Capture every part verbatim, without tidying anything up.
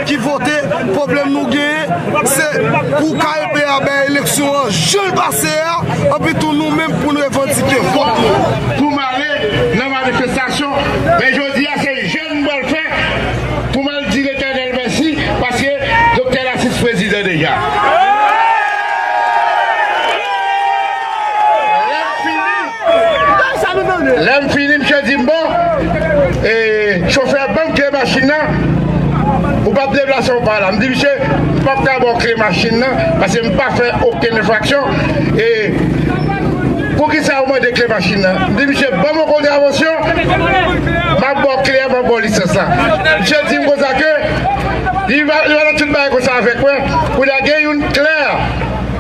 ki vote, pwoblèm nou genyen, se pou K E P a bay eleksyon an jan l pase a, anpi tou nou menm pou n revandike vòt nou. Pou m ale nan manifestasyon, men jodi a se jèn m pral fè pou m al di Letènèl mèsi, paske Doktè Narcisse prezidan deja. Lè m fini, lè m fini, misye di m, bon, e, chofè, ban m kle machin nan. Ou p ap deplase, ou pa la. M di misye, m p ap ka ba w kle machin nan, paske m pa fè okenn enfraksyon. E poukisa ou mande kle machin nan? M di misye, ban m yon kontravensyon, m ap ba w kle a, m ap ba w lisans la. Misye di m konsa ke li va, li va nan tout bagay konsa avèk mwen. Kounye a gen youn klè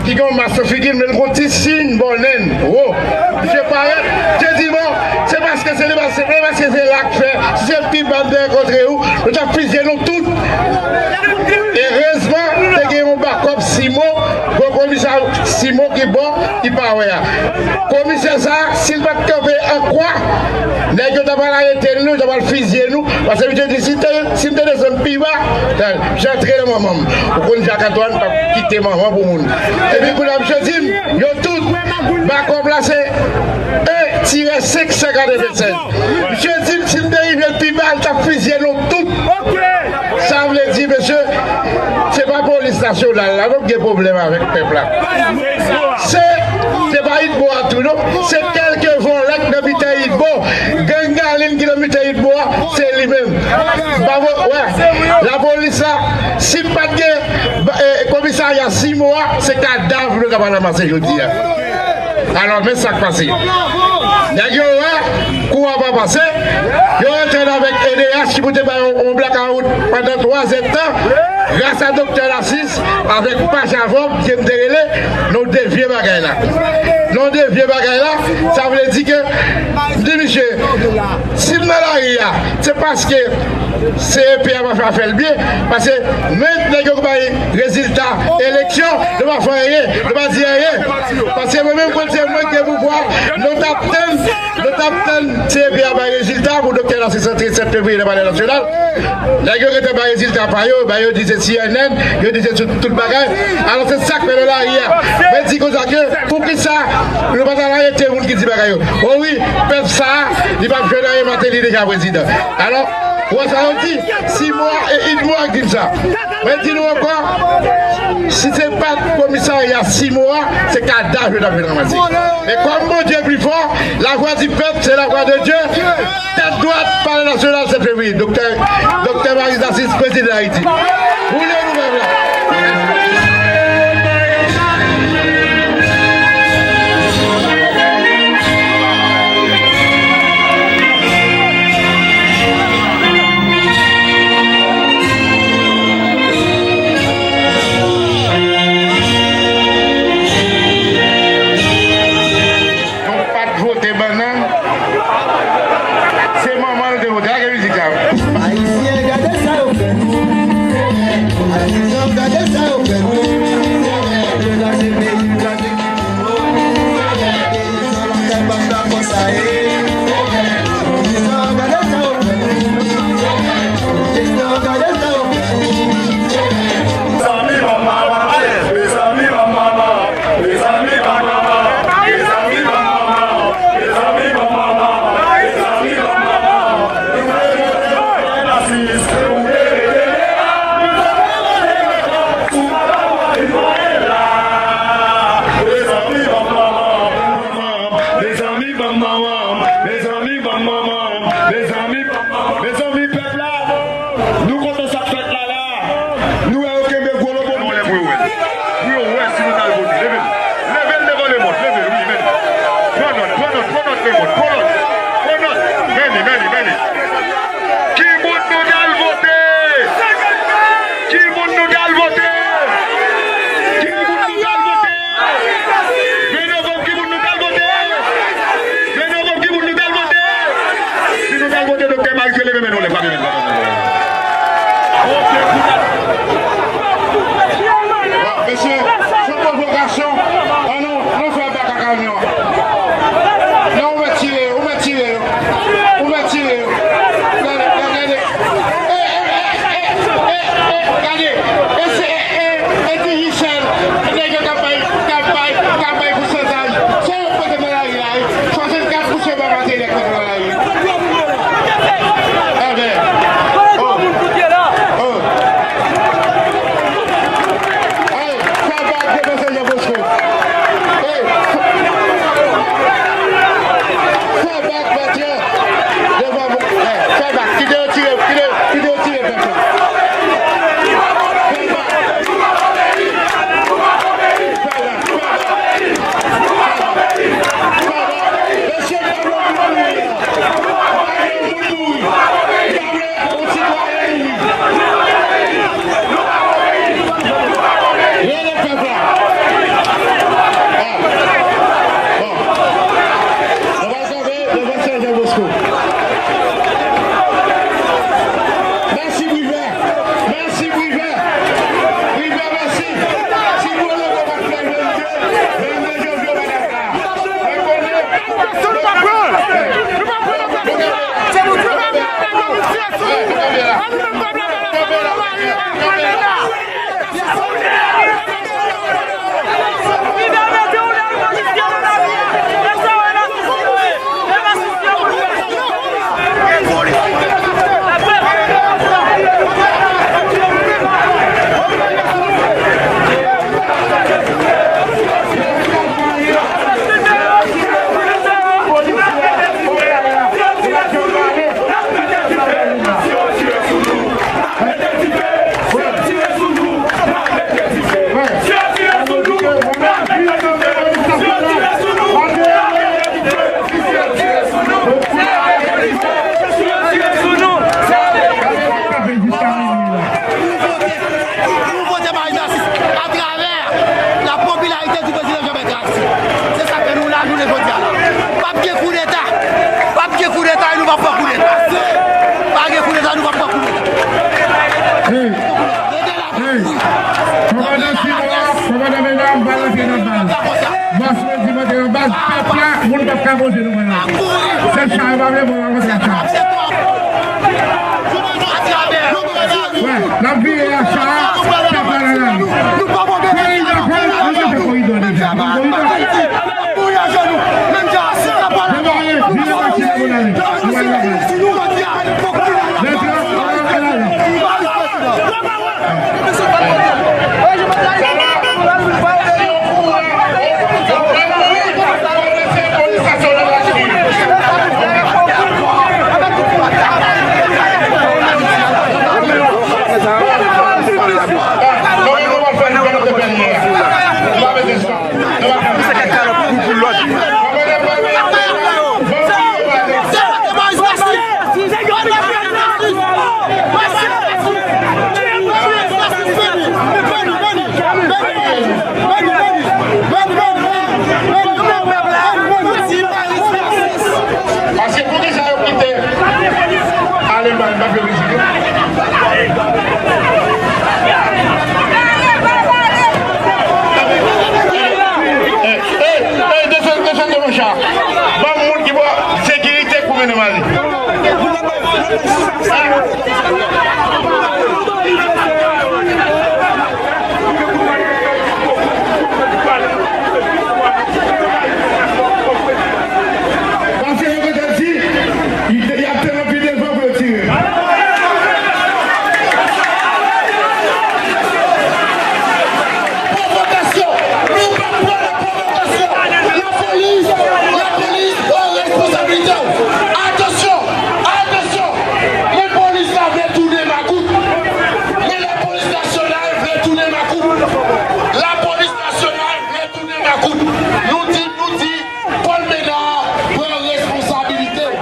ki gen yon mas sou figi l, men l gen yon ti siy bò nen l wo. Misye parèt, misye di, bon, se paske se li, se vre, paske se la k fè, si se l pi ba m te rankontre ou, nou t ap fizye nou tout. Erezman, te gen yon bakòp Simo, gwo komisè Simo ki bò, ki pa wè a. Komisè sa, si l pa t kanpe an kwa, nèg yo t ap al arete nou, yo t ap al fizye nou, paske misye di, si te, si m te desann pi ba, misye antre nan manman m. Ou konn Jak Antwàn p ap kite manman pou moun. Epi kounye a misye di m, yo tout, bakòp la se en tirè senk san katrevennsèz. Misye di m, si m te rive l pi ba, l t ap fizye nou tout. Sa vle di, mesye, se pa polis nasyonal la non ki gen pwoblèm avèk pèp la. Se, se pa Igbo a tou non. Se kèlke vòlè k nan mitan Igbo, gang Galin ki nan mitan Igbo a, se li menm. Pa vo-, wè, lapolis la, si pa t gen, eh, komisarya Simo a, se kadav nou t ap al ranmase jodi a. Alò, men sa k pase. Nèg yo wè kou a pa pase. Yo antann avèk E D H ki pou te bay yon, yon blakawout pandan twa zèdtan. Gras a Doktè Narcisse avèk Pajavòm, ke m te rele, nou devye bagay la. Nou devye bagay la, sa vle di ke, m di misye, si m nan lari a, se paske C E P a pa fè afè l byen, paske menm nèg yo ki bay rezilta eleksyon, yo pa fè anyen, yo pa di anyen. Paske mwen menm, mwen se mwen ki gen pouvwa, nou t ap tann, nou t ap tann C E P a bay rezilta pou Doktè Narcisse antre sèt fevriye nan Palè Nasyonal. Nèg yo gentan bay rezilta pa yo, ba yo di se C N N, yo di se tout, tout bagay. Alò se sa k fè nou lari a. Mwen di konsa ke, poukisa nou pa t al arete moun ki di bagay yo? O wi, pèp sa a, li p ap jwenn anyen, Martelly deja prezidan. Alò, ou wè sa yo di, Simo a e Igbo a k di m sa. Mwen di nou ankò, si se pa t komisarya Simo a, se kadav yo t ap vin ranmase. Men kòm Bondye pi fò, lavwa di pèp, se lavwa de Dye. Tèt dwat, Palè Nasyonal, sèt fevriye. Doktè, Doktè Marie Narcisse, prezidan Ayiti. Woule nou pèp la. Nou pa t vote bannann, se manman nou te vote. Gade mizik la. Ayisyen, gade sa yo fè nou. Ayisyen, gade sa yo fè nou. Yo kraze peyi, yo kraze ki pou nou. Peyizan lakay pa t la konsa ye. Peyizan, gade sa yo fè nou. Peyizan, gade sa yo fè nou. Mezanmi, manman, mezanmi, manman. Pèp la, moun p ap ka poze nou pran la. Sèl sa yo pa vle pran nan kontrè sa. Wè, l ap vire a sa, pèp la nan lari. Koridò, koridò, nou te fè koridò deja. Koridò. Vire machin pou n ale. Nou al lakay. Mèt la, al lakay. Paske poukisa yo kite Alemann nan fè vizit yo? Ey, ey, ey, desann, desann de moncha. Ban m moun ki bò sekirite pou mennen m ale. Paske yo gentan di, y ap te anvi devan pou yo tire. Pwovokasyon! Nou p ap pran nan pwovokasyon! Lapolis! Lapolis, pran responsabilite w! Atansyon! Atansyon! Men polis la vle tounen makout! Men lapolis nasyonal vle tounen makout! Lapolis nasyonal vle tounen makout! Nou di, nou di, Paul Ménard pran responsabilite w.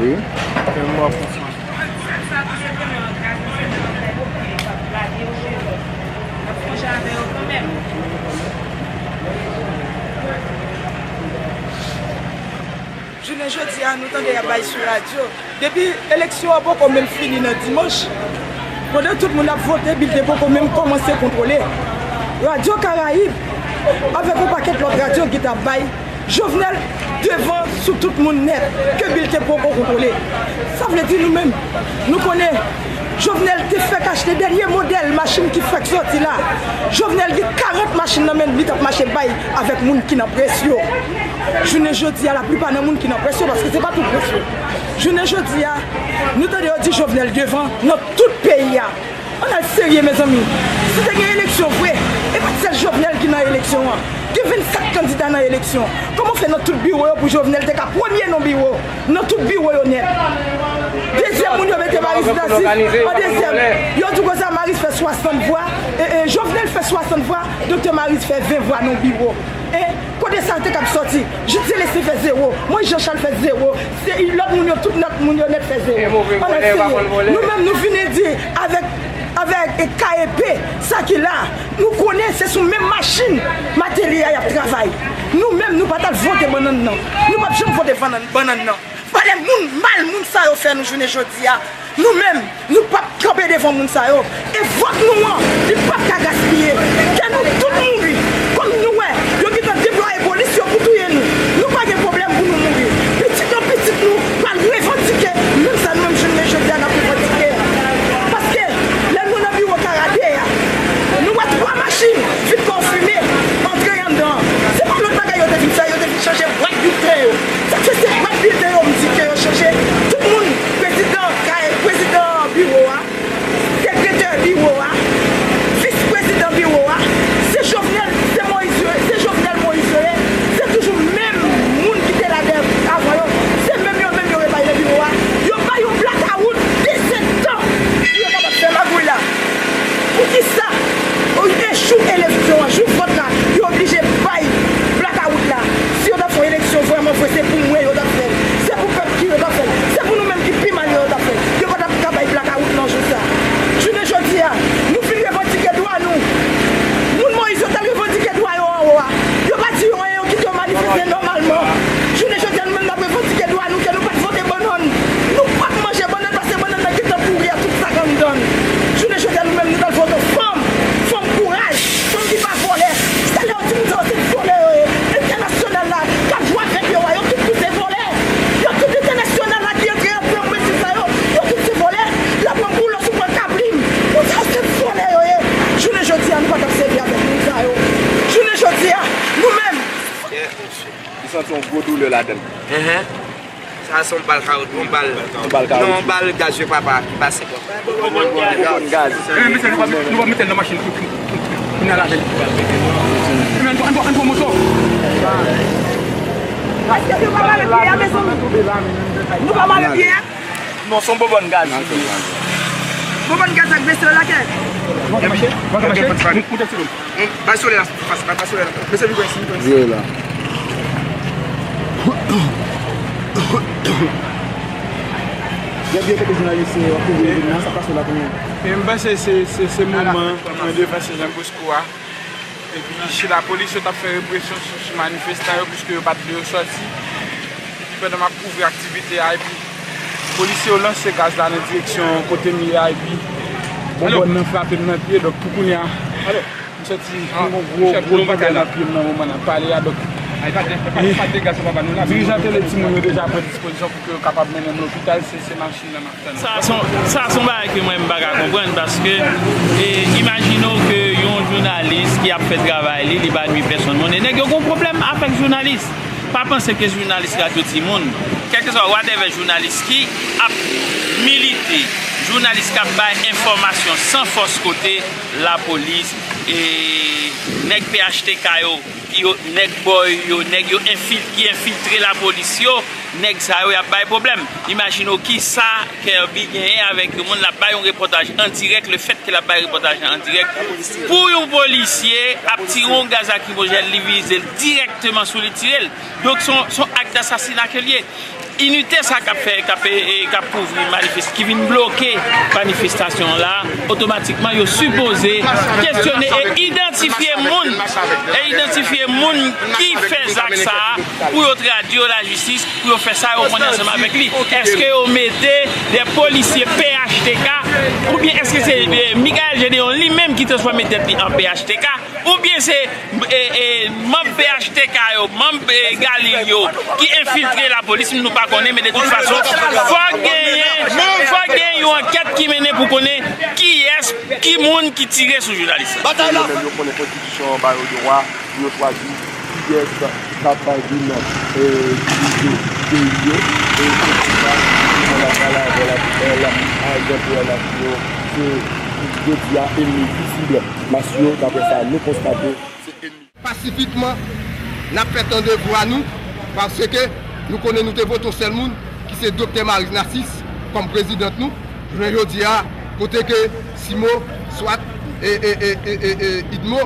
Wi. Jounen jodi a, nou tande y ap bay sou radyo. Depi eleksyon an poko menm fini nan dimanch, pandan tout moun ap vote, bilten poko menm kòmanse kontwole. Radyo Karayib, avèk yon pakèt lòt radyo ki t ap bay Jovenel devan sou tout moun nèt, ke bilten poko kontwole. Sa vle di nou menm, nou konnen Jovenel te fèk achte dènye modèl machin ki fèk sòti la. Jovenel gen karant machin nan men li, t ap mache bay avèk moun ki nan près yo. Jounen jodi a, laplipa nan moun ki nan près yo, paske se pa tout près yo. Jounen jodi a, nou tande yo di Jovenel devan nan tout peyi a. Ann al serye, mezanmi. Si te gen eleksyon vre, e pa t sèl Jovenel ki nan eleksyon an. Gen vennsenk kandida nan eleksyon. Kòman fè nan tout biwo yo pou Jovenel te ka premye nan biwo? Nan tout biwo yo nèt. Dezyèm moun yo mete Maryse Narcisse an dezyèm. Yo di konsa Maryse fè swasant vwa, e, e, Jovenel fè swasant vwa, Doktè Maryse fè ven vwa nan biwo. E kote sa te k ap sòti? Jude Célestin fè zewo, Moïse Jean Charles fè zewo, se lòt moun yo, tout lòt moun yo nèt fè zewo. Ann al serye. Nou menm nou vini di avèk, avèk K E P, sa ki la, nou konnen se sou menm machin Martelly a y ap travay. Nou menm, nou pa t al vote bannann nan. Nou p ap janm vote bannann, bannann nan. Pale moun mal moun sa yo fè nou jounen jodi a. Nou menm, nou p ap kanpe devan moun sa yo. E vòt nou an, li p ap ka gaspiye. Ke nou tout mouri. Kòm nou wè, yo gentan deplwaye polis yo pou touye nou. Nou pa gen pwoblèm pou nou mouri. Pitit nou, pitit nou, pral revandike menm sa nou menm jounen jodi a n ap revandike a. Paske lè nou nan biwo karate a, nou wè twa machin vit kon fime antre anndan. Se pa lòt bagay yo te vin fè, yo te vin chanje bwat bilten yo. Sa k fè se bwat bilten yo m di ke yo chanje. Tout moun, prezidan kay, prezidan biwo a, sekretè biwo a, vis prezidan biwo a, se Jovenel, se Moïse yo ye, se Jovenel Moïse yo ye, se toujou menm moun ki te la dè avan yo, se menm yo menm yo rebay nan biwo a. Yo bay yon blakawout de zèdtan pou yo kapab fè magouy la. Poukisa? Jou eleksyon an, jou vòt la, yo oblije bay blakawout la. Si yo t ap fè yon eleksyon vrèman vre, se pou mwen yo t ap fè l. Se pou pèp ki yo t ap fè l. Se pou nou menm ki pi mal yo, yo t ap fè l. Yo pa t ap ka bay blakawout nan jou sa. Jounen jodi a, nou vin revandike dwa nou. Moun Moyiz yo t al revandike dwa yo anwo a. Yo pa di yo anyen, yo kite yo manifeste nòmalman. Jounen jodi a, nou menm n ap revandike dwa nou, ke nou pa t vote bannann. Nou p ap manje bannann paske bannann nan gentan pouri ak tout sa k anndan l. Jounen jodi a, nou menm, nou t al vote fanm. Fanm kouraj, fanm ki pa vòlè. Sa lè yo di moun sa yo se vòlè yo ye. Entènasyonal la, k ap jwe avèk yo a, yo tout tou se vòlè. Yo tout entènasyonal la ki antre ansanm mesye sa yo, yo tout se vòlè. Laplan boulos ou pran kabrim. Moun sa yo se vòlè yo ye. Jounen jodi a, nou pa t ap sèvi avèk moun sa yo. Jounen jodi a, nou menm. Li santi yon gwo doulè ladan l. Sa se yon bal kawot, yon bal. Yon bal kawot. Non, yon bal gaz vye papa ki pase. Yon bòn gaz. Ebyen, mesye, nou va, nou va mete l nan machin pou, pou, pou, pou n al avè l. Ebyen, ann pran, ann pran, ann pran moto. Èske nou pa mare pye a, mezanmi? Nou pa mare pye a? Non, se yon bon bòn gaz. Bon bòn gaz ak mesye yo lakay. Monte, monte, monte. Bay solèy la fas, bay, bay solèy la. Mesye, vin pran isi, vin pran isi. Vire la. Gade byen kote jounalis yo ap kouvri evenman an, sa k pase la kounye a? E m panse se, se, se moman nan devan se Jan Bosco a. Epi si lapolis yo t ap fè represyon sou, sou manifestan yo, piske yo pa t vle yo sòti. Epi pandan m ap kouvri aktivite a, epi polisye yo lanse gaz la nan direksyon kote m ye a, epi bonbòn nan frape m nan pye, donk pou kounye a, m santi m gen yon gwo, gwo doulè nan pye m nan moman n ap pale a, donk, dirijan tele timoun yo deja pran dispozisyon pou ke yo kapab mennen m lopital, se, se machin nan m ap tann. Sa se yon, sa se yon bagay ke mwen m pa ka konprann, paske, e, imajine w ke yon jounalis ki ap fè travay li, li pa nwi pèsonn. Bon, e nèg yo gen yon pwoblèm avèk jounalis. Pa panse ke jounalis radyo timoun, kèlkeswa whatever jounalis ki ap milite, jounalis k ap bay enfòmasyon san fòs kote lapolis, e, nèg P H T K yo, yo, nèg bòy yo, nèg yo enfil-, ki enfiltre lapolis yo, nèg sa yo y ap bay pwoblèm. Imajine w kisa Kerby genyen avèk yon moun l ap bay yon repòtaj an dirèk, lefètke l ap bay repòtaj la an dirèk pou yon polisye ap tire yon gaz lakrimojèn, li vize l dirèkteman sou li, tire l. Donk, se yon, se yon ak dasasina ke l ye. Inite sa k ap fè, k ap, e, e, k ap kouvri manifest-, ki vin bloke manifestasyon an la, otomatikman, yo sipoze kesyone e idantifye moun, e idantifye moun ki fè zak sa a, pou yo tradui yo lajistis, pou yo fè sa yo konnen ansanm avèk li. Èske yo mete de polisye P H T K, oubyen èske se, e, Michaël Gedeon li menm ki transfòme tèt li an P H T K? Oubyen se, e, e, manm P H T K yo, manm, e, Galil yo ki enfiltre lapolis, nou pa konnen, men de tout fason, fòk genyen, fòk genyen yon ankèt ki mennen pou konnen kiyès, ki moun ki tire sou jounalis la. Yo menm yo konnen konstitisyon an ba yo dwa pou yo chwazi kiyès k ap vin, e, dirije peyi yo, e se pou sa, mwen ap pale avè w la, a Jean Pierre Massillon, se jodi a enmi vizib mas yo, daprè sa nou konstate, se enmi. Pasifikman, n ap fè tande vwa nou, paske nou konnen nou te vote yon sèl moun, ki se Doktè Marie Narcisse, kòm prezidant nou. Jounen jodi a, kote ke Simo, swat, e, e, e, e, e, e, Idmo,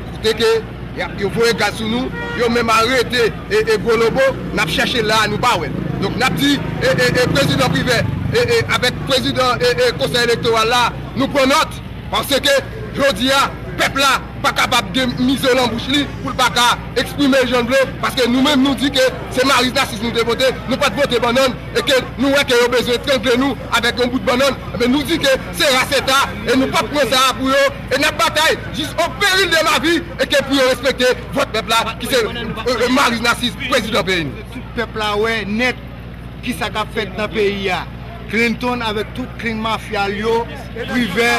kote ke y ap, yo voye gaz sou nou, yo menm arete, e, e, Gwo Lobo, n ap chèche la a, nou pa wè l. Donk, n ap di, e, e, e, prezidan Privè, e, e, avèk prezidan, e, e, konsèy elektoral la, nou pran nòt, paske jodi a, Pèp la pa kapab gen mizo nan bouch li pou l pa ka eksprime jan l vle, paske nou menm nou di ke se Maryse Narcisse nou te vote, nou pa t vote bannann, e ke nou wè ke yo bezwen trangle nou avèk yon bout bannann. Enben, nou di ke se ras eta, e nou p ap pran sa a pou yo, e n ap batay jis o peril de ma vi, e ke pou yo respekte vòt pèp la, ki se, e, e, Maryse Narcisse, prezidan peyi nou. Tout pèp la wè nèt kisa k ap fèt nan peyi a. Clinton avèk tout kling mafya l yo, Privè,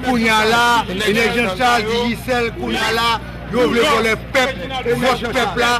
kounye a la, Enèg Jan Chal, Digicel, kounye a la, yo vle vòlè pèp, vòt pèp la,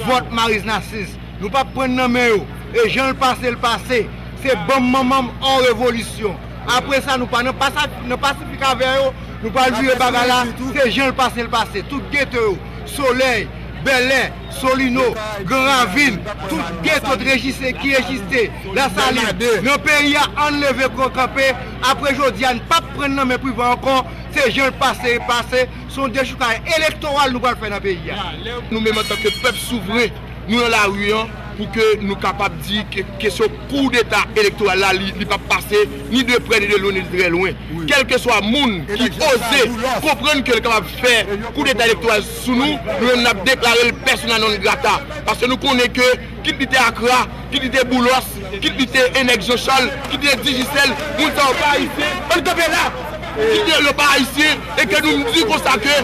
vòt Maryse Narcisse. Nou p ap pran nan men yo. E jan l pase, l pase. Se banm manman m an revolisyon. Apre sa, nou pa nan pasa-, nan pasifik avè yo. Nou pral vire bagay la. Se jan l pase, l pase. Tout geto yo, Solèy, Bèlè, Solino, Gran Ravin, tout geto t rejiste, ki rejiste, Lasalin, nan peyi a, ann leve kanpe. Apre jodi a, n p ap pran nan men Privè ankò. Se jan l pase, pase. Se yon dechoukay elektoral nou pral fè nan peyi a. Nou menm antanke pèp souvren, nou nan lari an pou ke nou kapab di ke kesyon koudeta elektoral la, li, li p ap pase ni de prè, ni de lwen, ni de trè lwen. Kèlkeswa moun ki oze konprann ke l kapab fè koudeta elektoral sou nou, nou menm n ap deklare l persona non grata. Paske nou konnen ke kit li te Akra, kit li te Boulos, kit li te Enèg Jan Chal, kit li te Digicel, moun sa yo pa ayisyen. Ann kanpe la! Kit yo pa ayisyen, e ke nou di konsa ke,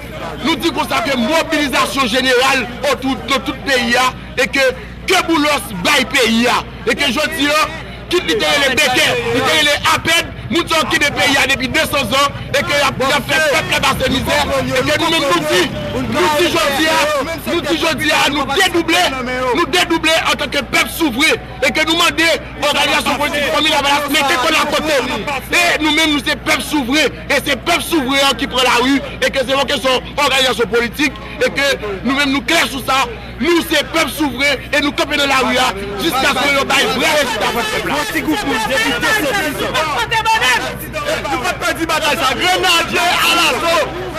nou di konsa ke mobilizasyon jeneral otou nan tout peyi a, e ke, ke Boulos bay peyi a, e ke jodi a, kit li te rele Bèkè, li te rele Apèd, moun sa yo kenbe peyi a depi de san zan, e ke y ap, y ap fè pèp la pase mizè, e ke nou menm nou di, nou di jodi a, nou di jodi a, nou dedouble, nou dedouble antanke pèp souvren, e ke nou mande òganizasyon politik Fanmi Lavalas mete kò l akote. E nou menm nou se pèp souvren, e se pèp souvren an ki pran lari, e ke se yon kesyon òganizasyon politik, e ke nou menm nou klè sou sa. Nou se pèp souvren e nou kanpe nan lari a jiskaske yo bay vrè rezilta vòt pèp la. Yon ti gwoup moun depi de san dis an. Nou pa t pèdi batay sa. Grenadye alaso,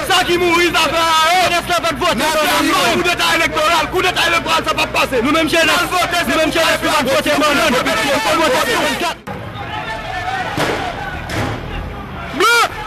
sa ki mouri, zafè a yo. Jenès la pa t vote bannann. Koudeta elektoral, koudeta elektoral, sa p ap pase. Nou menm jenès, nou menm jenès, nou pa t vote bannann. Blan!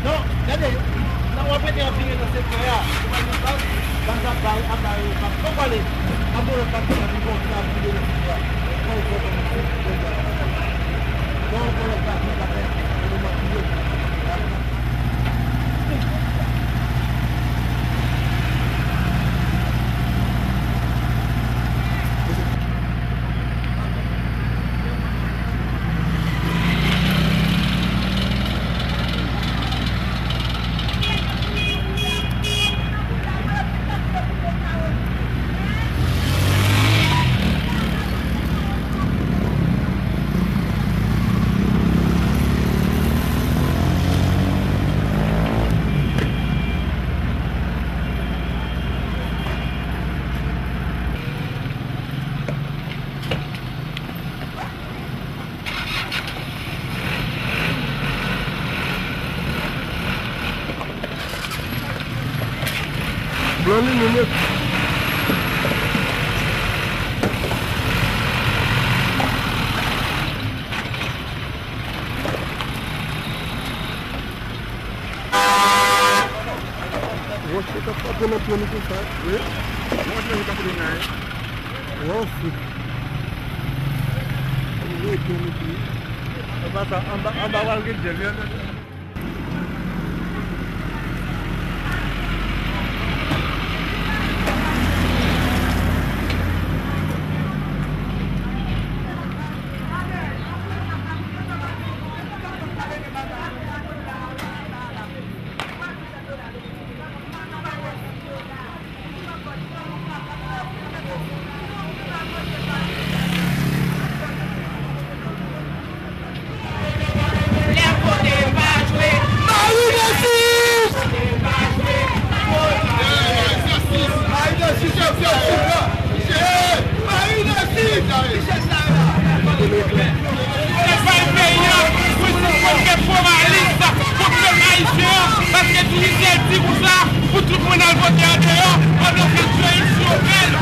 Non, gade, nan w ap ede anpile nan sektè a, baz ap bay, ap bay, ap bay, ap poko ale, ap gen lòt baz ki ap vin kontre, ap vide nan sektè a. Fò w fè kòmanse, fò w fè kòmanse. Non, fò lòt baz ki ap fè, nou manke yo. Blan li, li nèt. Wòch yo t ap frape nan pye nou konsa. Wi. Wòch yo t ap frape nan pye nou. Wòch yo. Anba sa, anba, anba w al gen djèl, wi. Lè vote pa jwe. Marie Narcisse! Marie Narcisse, Marie Narcisse, Marie Narcisse! Fè bay peyi a, pou tout moun gen fò malis, pou pèp ayisyen an, paske ti Michel di konsa, pou tout moun al vote andeyò, pandan ke Joyce Jovenel.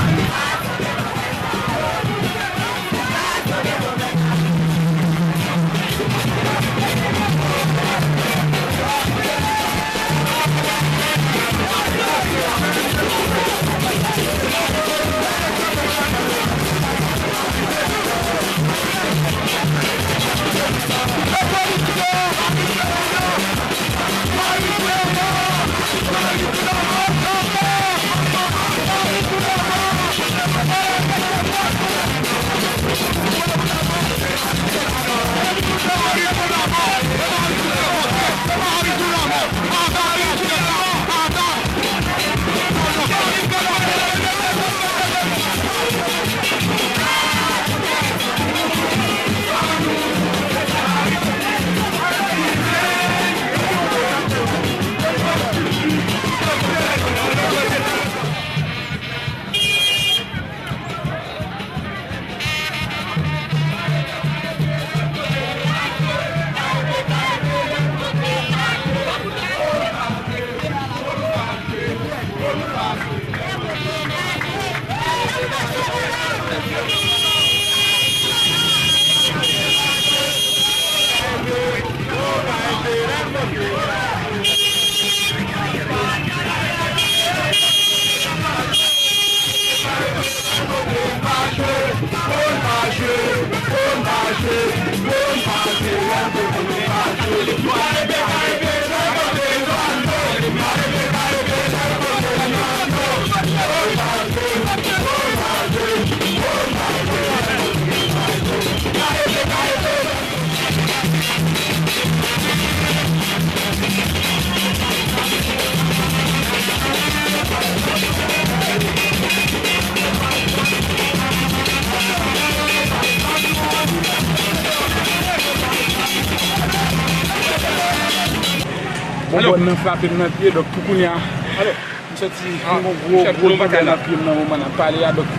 Yon bòn nan frape m nan pye, donk pou kounye a, m santi m gon gwo, gwo doulè nan pye m nan moman n ap pale a, donk,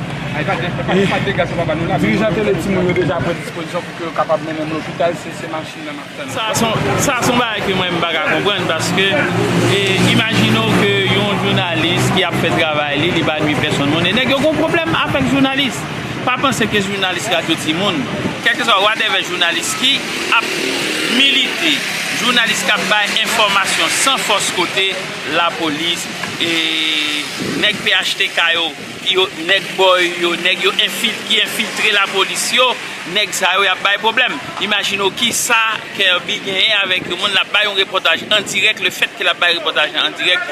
dirijan Tele Timoun yo deja pran dispozisyon pou ke yo kapab mennen m lopital, se, se machin nan m ap tann. Sa se yon, sa se yon bagay ke mwen m pa ka konprann, paske, e, imajine w ke yon jounalis ki ap fè travay li, li pa nwi pèsonn. Moun, e nèg yo gon pwoblèm avèk jounalis. Pa panse ke jounalis Radyo Timoun, kèlkeswa whatever jounalis ki ap milite, jounalis k ap bay enfòmasyon san fòs kote lapolis, e nèg P H T K yo, ki yo, nèg bòy yo, nèg yo enfil-, ki enfiltre lapolis yo, nèg sa yo y ap bay pwoblèm. Imajine w kisa Kerby genyen avèk yon moun l ap bay yon repòtaj an dirèk, lefètke l ap bay repòtaj la an dirèk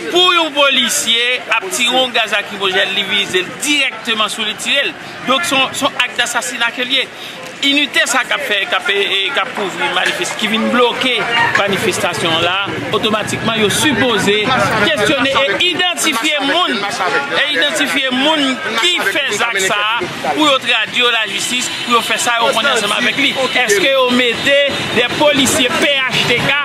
pou yon polisye ap tire yon gaz lakrimojèn, li vize l dirèkteman sou li, tire l. Donk, se yon, se yon ak dasasina ke l ye. Inite sa k ap fè, k ap, e, e, k ap kouvri manifest-, ki vin bloke manifestasyon an la, otomatikman, yo sipoze kesyone e idantifye moun, e idantifye moun ki fè zak sa a, pou yo tradui yo lajistis, pou yo fè sa yo konnen ansanm avèk li. Èske yo mete de polisye P H T K,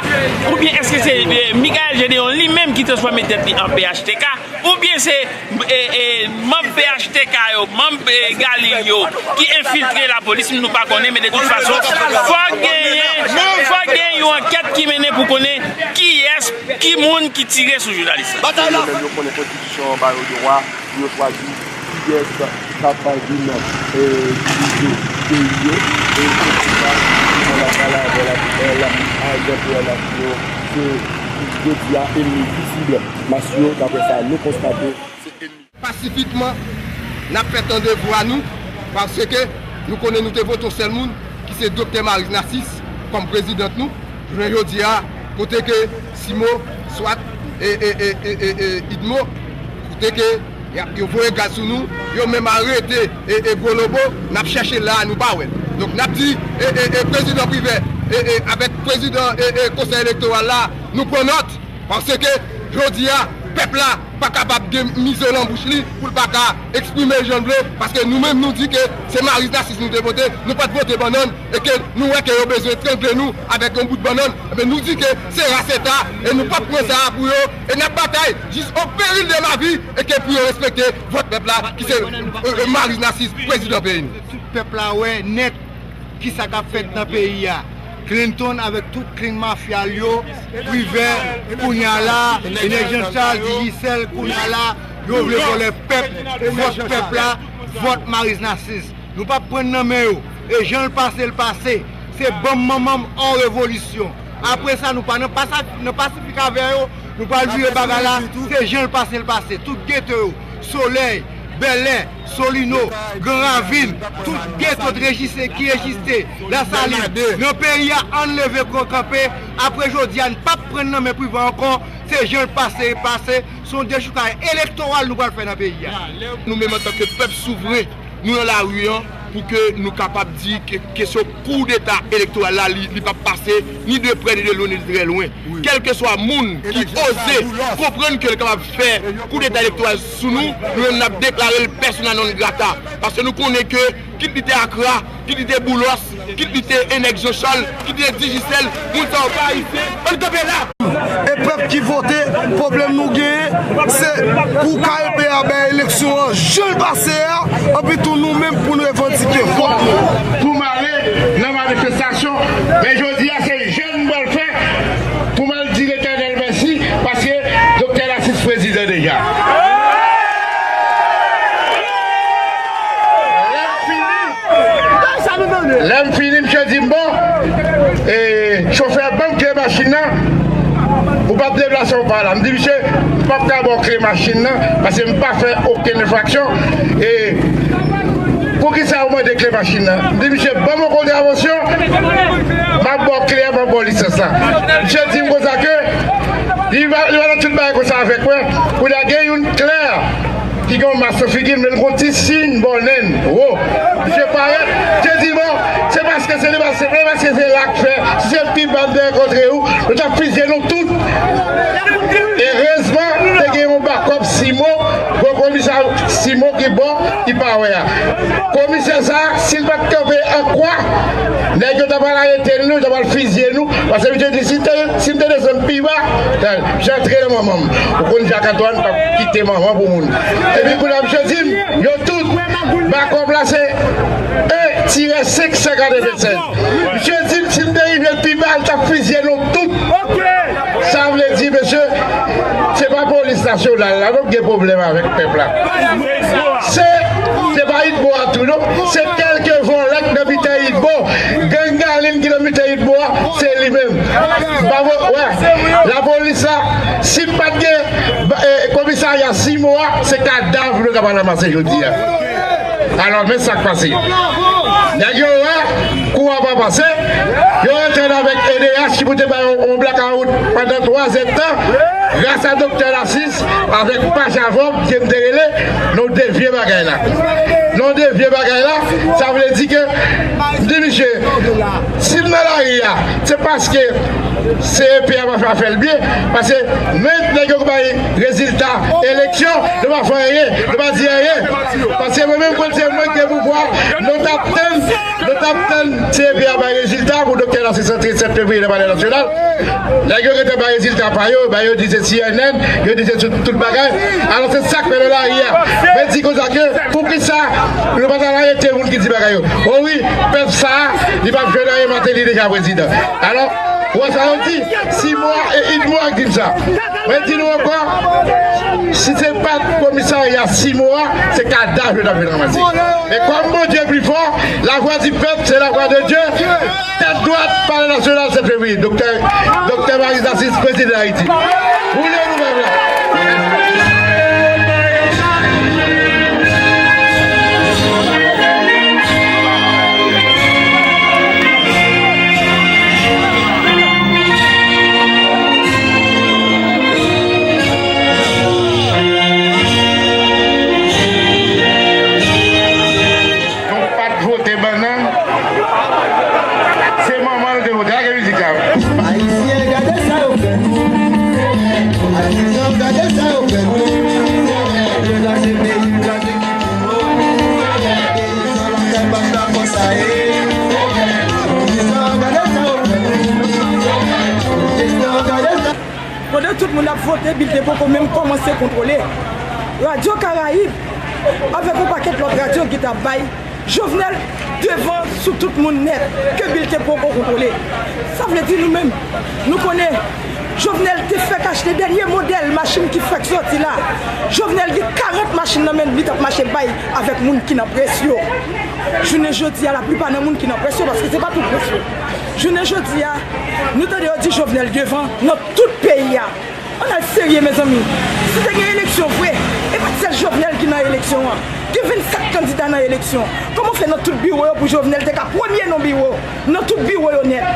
oubyen èske se, e, Michaël Gédéon li menm ki transfòme tèt li an P H T K, oubyen se, e, e, manm P H T K yo, manm, e, Galil yo, ki enfiltre lapolis, nou pa konnen, men de tout fason, fòk genyen, fòk genyen yon ankèt ki mennen pou konnen kiyès, ki moun ki tire sou jounalis la. Yo menm yo konnen konstitisyon an ba yo dwa pou yo chwazi kiyès k ap vin, e, dirije peyi yo, e se pou sa, nou la pale avè la, e, la, a Jean Pierre Lafiyo, se jodi a, enmi vizib mas yo, daprè sa nou konstate, se enmi. Pasifikman, n ap fè tande vwa nou, paske nou konnen nou te vote yon sèl moun, ki se Doktè Maryse Narcisse, kòm prezidant nou. Jounen jodi a, kote ke Simo, Swat, e, e, e, e, e, e, Idmo, kote ke y ap, yo voye gaz sou nou, yo menm arete, e, e, Gwo Lobo, n ap chèche l la a, nou pa wè l. Donk, n ap di, e, e, e, prezidan Privè, e, e, avèk prezidan, e, e, Konsèy Elektoral la, nou pran nòt, paske jodi a, pèp la pa kapab gen mizo nan bouch li pou l pa ka eksprime l jan l vle, paske nou menm nou di ke se Maryse Narcisse nou te vote, nou pa t vote bannann, e ke nou wè ke yo bezwen trangle nou avèk yon bout bannann, enben nou di ke se ras eta, e nou p ap pran sa a pou yo, e n ap batay jis o peril de la vi, e ke pou yo respekte vòt pèp la, ki se, e, e, Maryse Narcisse, prezidan peyi nou. Tout pèp la wè nèt kisa k ap fèt nan peyi a. Clinton avèk tout kling mafya l yo, Privè, kounye a la, e nèg Jean Charles, Digicel, kounye a la, yo vle vòlè pèp, vòt pèp la, vòt Maryse Narcisse. Nou p ap pran nan men yo. E jan l pase, l pase. Se banm manman m, on revolisyon. Apre sa, nou pa nan pasa-, nan pasifik avè yo, nou pral vire bagay la, se jan l pase, l pase. Tout geto yo, Solèy, Bèlè, Solino, Gran Ravin, tout geto t rejiste, ki rejiste, Lasalin, nan peyi a, ann leve kanpe. Apre jodi a, n p ap pran nan men Privè ankò, se jan l pase, l pase. Se yon dechoukay elektoral nou pral fè nan peyi a. Nou menm antanke pèp souvren, nou nan lari an pou ke nou kapab di ke kesyon koudeta elektoral la, li, li p ap pase ni de prè, ni de lwen, ni de trè lwen. Kèlkeswa moun ki oze konprann ke l kapab fè koudeta elektoral sou nou, nou menm n ap deklare l persona non grata. Paske nou konnen ke kit li te Akra, kit li te Boulos, kit li te e nèg Jean Charles, kit li te Digicel, moun sa yo pa ayisyen, ann kanpe la! E pèp ki vote, pwoblèm nou genyen, se pou K E P a bay eleksyon an jan l pase a, anpi tou nou menm pou n revandike vòt nou. Pou m ale nan manifestasyon, men jodi a se jèn m pral fè pou m al di Letènèl mèsi, paske Doktè Narcisse prezidan deja. Lè m fini, lè m fini, misye di m, bon, e, chofè, ban m kle machin nan. Ou p ap deplase, ou pa la. M di misye, m p ap ka ba w kle machin nan, paske m pa fè okenn enfraksyon. E poukisa ou mande kle machin nan? M di misye, ban m yon kontravensyon, m ap ba w kle a, m ap ba w lisans la. Misye di m konsa ke li va, li va nan tout bagay konsa avèk mwen. Pou l gen youn klè, ki gen yon mas sou figi l, men l gen yon ti siy bò nen l wo. Misye parèt, misye di, bon, se paske se li, se vre, paske se la k fè, si se l pi ba m te rankontre ou, nou t ap fizye nou tout. Erezman, te gen yon bakòp Simo, Komisè Simon ki bò, ki pa wè a. Komisè sa, si l pa t kanpe an kwa, nèg yo ta pral arete nou, yo ta pral fizye nou. Paske misye di, si m te, si m te desann pi ba, misye antre nan manman m. Ou konn Jak Antwàn p ap kite manman pou moun. Epi kounye a misye di m, yo tout, ba kòb la se en tirè senk san katrevennsèz. Misye di m, si m te rive pi ba, l t ap fizye nou tout. Sa vle di, mesye, se pa polis nasyonal la non k gen pwoblèm avèk pèp la. Se, se pa Itbo a tou non. Se kèlke vòlè k nan mitan Itbo. Gang Galin ki nan mitan Itbo a, se li menm. Bravo, wè. Lapolis la, si m pa t gen, eh, komisarya Simo a, se kadav nou ta pral ranmase jodi a. Alò, men sa k pase. Nèg yo wè kou a pa pase. Yo antann avèk E D H ki pou te bay yon, yon blakawout pandan twa zèdtan. Gras a Doktè Narcisse avèk Pacha Vòb, ke m te rele, nou devye bagay la. Nou devye bagay la, sa vle di ke, m di misye, si m nan lari a, se paske C E P a pa fè afè l byen, paske menm nèg yo k bay rezilta eleksyon, nou pa fè anyen, nou pa di anyen. Paske mwen menm, mwen se mwen ki gen pouvwa, nou t ap tann, nou t ap tann C E P a bay rezilta pou Doktè Narcisse antre sèt fevriye nan Palè Nasyonal. Nèg yo gentan bay rezilta pa yo, ba yo di se C N N, yo di se tout, tout bagay. Alò se sa k fè nou lari a. Mwen di konsa ke, poukisa nou pa t al arete moun ki di bagay yo? O wi, pèp sa a, li p ap jwenn anyen, Martelly deja prezidan. Alò, ou wè sa yo di, Simo a e Itmo a k di m sa. Mwen di nou ankò, si se pa t komisarya Simo a, se kadav yo t ap vin ranmase. E kòm Bondye pi fò, lavwa di pèp, se lavwa de Dye. Tèt dwat, Palè Nasyonal, sèt fevriye. Doktè, Doktè Marie Narcisse, prezidan Ayiti. Woule nou pèp la. Nou pa t vote bannann, se manman l te vote. Lage mizik la. Ayisyen, gade sa yo fè nou. Ayisyen, gade sa yo fè nou. Yo lage peyi, yo lage ki pou nou. Peyi san lakay, pa ta konsa ye. Ayisyen, gade sa yo fè nou. Ayisyen, gade sa. Pandan tout moun ap vote, bilten poko menm kòmanse kontwole. Radyo Karayib, avèk yon pakèt lòt radyo ki t ap bay Jovenel devan sou tout moun nèt, ke bilten poko kontwole. Sa vle di nou menm, nou konnen Jovenel te fèk achte dènye modèl machin ki fèk sòti la. Jovenel gen karant machin nan men li, t ap mache bay avèk moun ki nan près yo. Jounen jodi a, laplipa nan moun ki nan près yo, paske se pa tout près yo. Jounen jodi a, nou tande yo di Jovenel devan nan tout peyi a. Ann al serye, mezanmi. Si te gen eleksyon vre, e pa t sèl Jovenel ki nan eleksyon an. Gen vennkat kandida nan eleksyon. Kòman fè nan tout biwo yo pou Jovenel te ka premye nan biwo? Nan tout biwo yo nèt.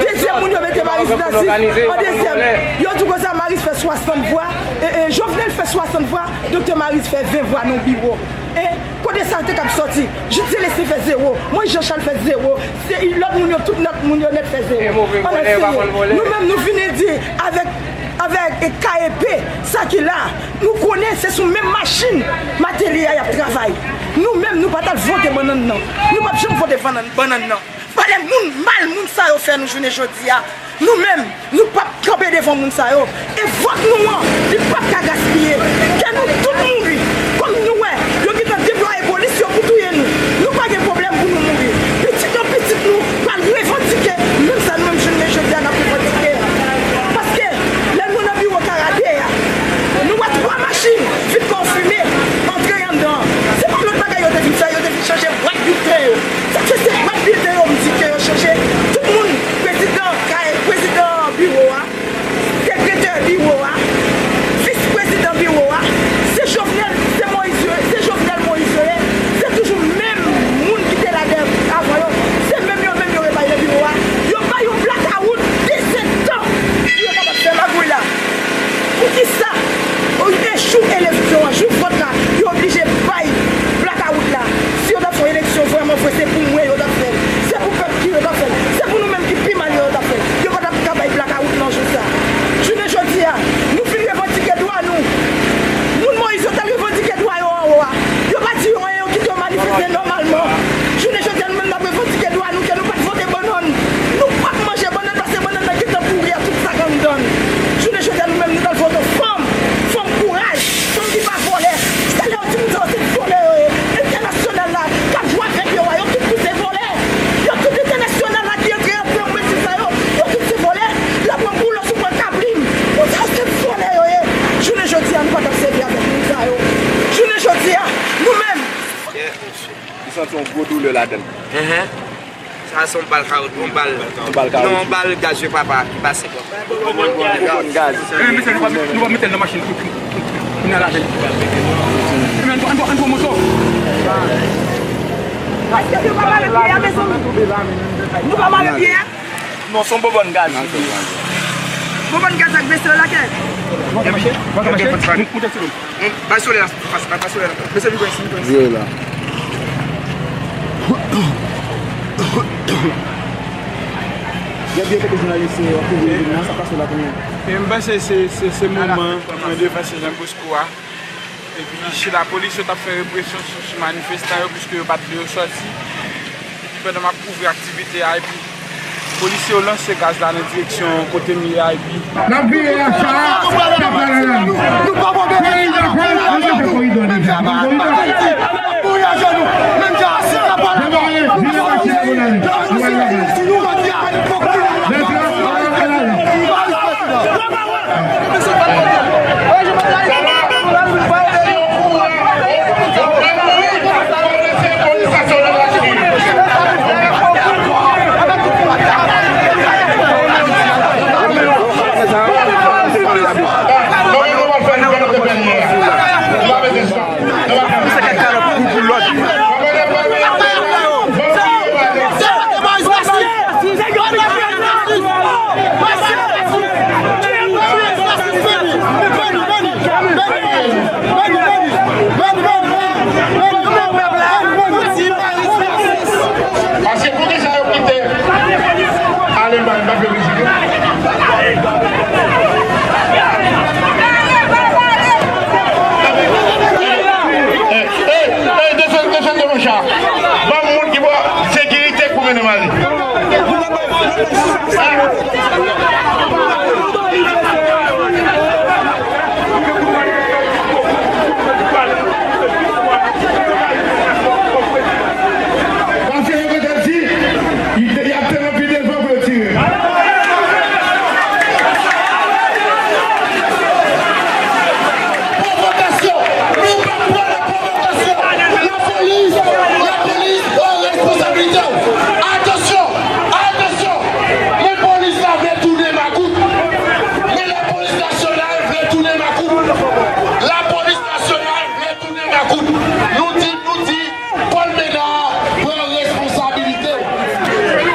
Dezyèm moun yo mete Maryse Narcisse an dezyèm. Yo di konsa Maryse fè swasant vwa, e, e, Jovenel fè swasant vwa, Doktè Maryse fè ven vwa nan biwo. E kote sa te kab sòti? Jude Célestin fè zewo, Moïse Jean Charles fè zewo, se lòt moun yo, tout lòt moun yo nèt fè zewo. Ann al serye. Nou menm nou vini di avèk, avèk K E P, sa ki la, nou konnen se sou menm machin Martelly a y ap travay. Nou menm nou pa t al vote bannann nan. Nou p ap janm vote bannann, bannann nan. Pale moun mal moun sa yo fè nou jounen jodi a. Nou menm, nou p ap kanpe devan moun sa yo. E vòt nou an, li p ap ka gaspiye. Kè nou tout mouri. Kòm nou wè, yo gentan deplwaye polis yo pou touye nou. Nou pa gen pwoblèm pou nou mouri. Pitit nan pitit nou pral revandike menm sa nou menm jounen jodi a n ap revandike a. Paske lè nou nan biwo Karate a, nou wè twa machin vit kon fime antre anndan an. Se pa lòt bagay yo te vin fè, yo te vin chanje bwat bilten yo. Sa k fè se bwat bilten yo m di ke yo chanje. Tout moun, prezidan kay, prezidan biwo a, sekretè biwo a, vis prezidan biwo a, se Jovenel Santi yon gwo doulè ladan l. Enhen. Sa se yon bal kawot, yon bal. Yon bal kawot. Non, yon bal gaz yo papa ki pase bò. Yon bon gaz. Enben, mesye, nou pa, nou pa mete l nan machin pou, pou, pou, pou n al avè l. Enben, ann pran, ann pran, ann pran moto. Èske nou pa mare pye a, mezanmi? Nou pa mare pye a? Non, se yon bonbòn gaz. Bonbòn gaz ak vese lakay. Epi, epi, Pase sou lè la, pase, pase sou lè la. Mesye, vin pran isit, vin pran isit. Vire la. Byen, byen, kèk jounalis, eh, ap kouvri evenman, sa k pase la kounye a? E m panse se, se, se moman mwen defanse Jan Bosco a. Epi, si lapolis yo t ap fè represyon sou, sou manifestan yo, piske yo pa t vle yo sòti. Epi, pandan m ap kouvri aktivite a, epi Polisye yo lanse gaz la nan direksyon kote m ye a, epi N ap vire a sa, pèp la nan lari. Peyi dakò, ann fè koridò deja. Koridò. Demare, vire machin nan pou n ale. Nou al lakay. Lè sa, an al ale. Paske poukisa yo kite Alemann pa fè vizit yo? Ey, ey, ey, desann, desann de moncha. Ban m moun ki ba sekirite pou mennen m ale. Paske yo gentan di, y ap te anpi devan pou yo tire. Pwovokasyon! Nou p ap pran la pwovokasyon! Lapolis! Lapolis, pran responsablite w! Atansyon! Atansyon! Men polis la vle tounen makout! Men lapolis nasyonal vle tounen makout! Lapolis nasyonal vle tounen makout! Nou di, nou di, Paul Ménard pran responsabilite w. Wi.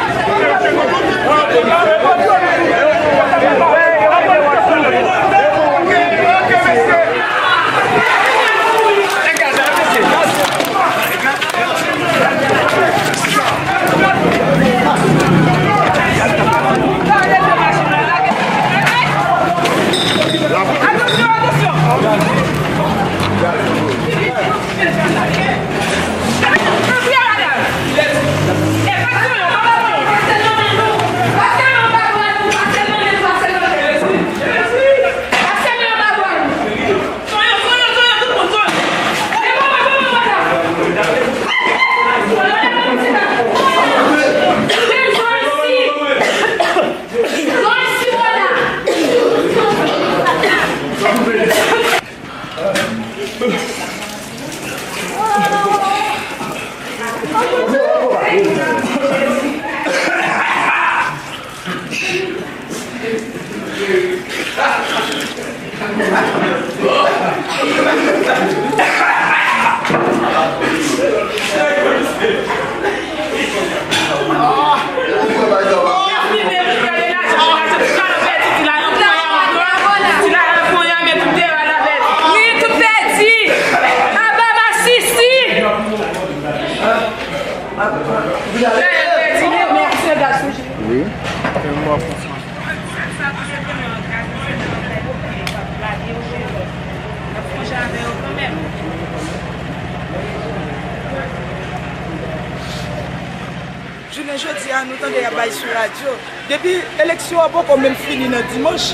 Jounen jodi a, nou tande y ap bay sou radyo. Depi eleksyon an poko menm fini nan dimanch.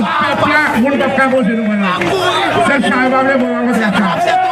Pèp la, moun p ap ka poze nou pran nan. Sèl sa yo pa vle, bon, pa kontre ak sa.